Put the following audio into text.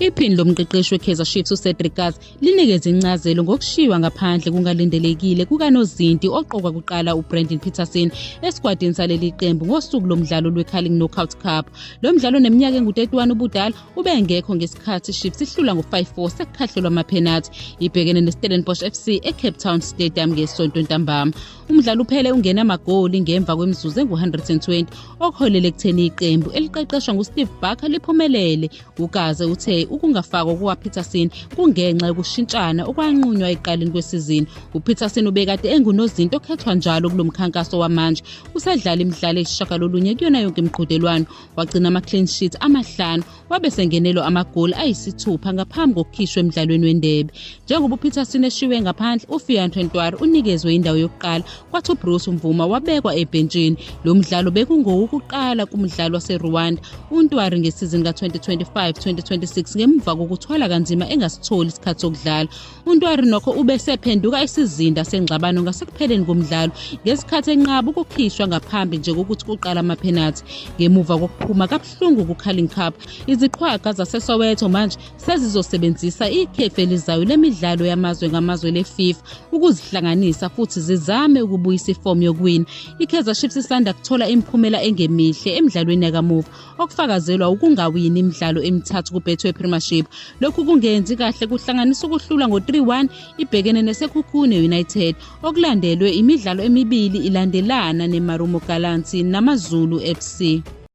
Iphini lomqeqeshi weKaizer Chiefs uCedric Kaze linikeze incazelo ngokushiywa ngaphandle kungalindelekile kukanozinti oqokwa kuqala uBrandon Petersen esikwatini saleli qembu ngosuku lomdlalo lweCarling Knockout Cup. Lo mdlalo oneminyaka engu-31 ubudala ubengekho ngesikhathi iChiefs ihlulwa ngo-5-4 sekukhahlelwa amaphenathi ibhekene neStellenbosch FC eCape Town Stadium ngeSonto ntambama. Umdlalo uphele ungena amagoli ngemva kwemizuzu engu-120 okuholele ekutheni iqembu eliqeqeshwa nguSteve Barker liphumelele. UKaze uthe ukungafakwa kukaPetersen kungenxa yokushintshana okwanqunywa ekuqaleni kwesizini. UPetersen ubekade engunozinto okhethwa njalo kulo mkhankaso wamanje. Usedlala imidlalo eyisishagalolunye kuyona yonke imiqhudelwano, wagcina ama-clean sheet amahlanu wabe sengenelwa amagoli ayisithupha ngaphambi kokukhishwa emdlalweni wendebe. Njengoba uPetersen eshiwe ngaphandle, uFiantwe Ntwari unikezwe indawo yokuqala, kwathi uBruce Mvuma wabekwa ebhentshini. Lo mdlalo bekungowokuqala kumdlali waseRwanda uNtwari ngesizini ka-2025-2026 ngemuva kokuthwala kanzima engasitholi isikhathi sokudlala. UNtwari nokho ubesephenduka isizinda sengxabano ngasekupheleni komdlalo ngesikhathi enqaba ukukhishwa ngaphambi nje kokuthi kuqala amaphenathi. Ngemuva kokuphuma kabuhlungu ku-Carling Cup, iziqhwaga zaseSoweto manje sezizosebenzisa ikhefu elizayo lemidlalo yamazwe ngamazwe le-FIFA ukuzihlanganisa futhi zizame ukubuyisa ifomu yokuwina. I-Kaizer Chiefs isanda kuthola imiphumela engemihle emidlalweni yakamuva okufakazelwa ukungawini imidlalo emithathu kuBetway Premiership. Lokhu kungenzi kahle kuhlanganisa ukuhlulwa ngo-3-1 ibhekene neSekhukhune United okulandelwe imidlalo emibili ilandelana neMarumo Gallants naMaZulu FC.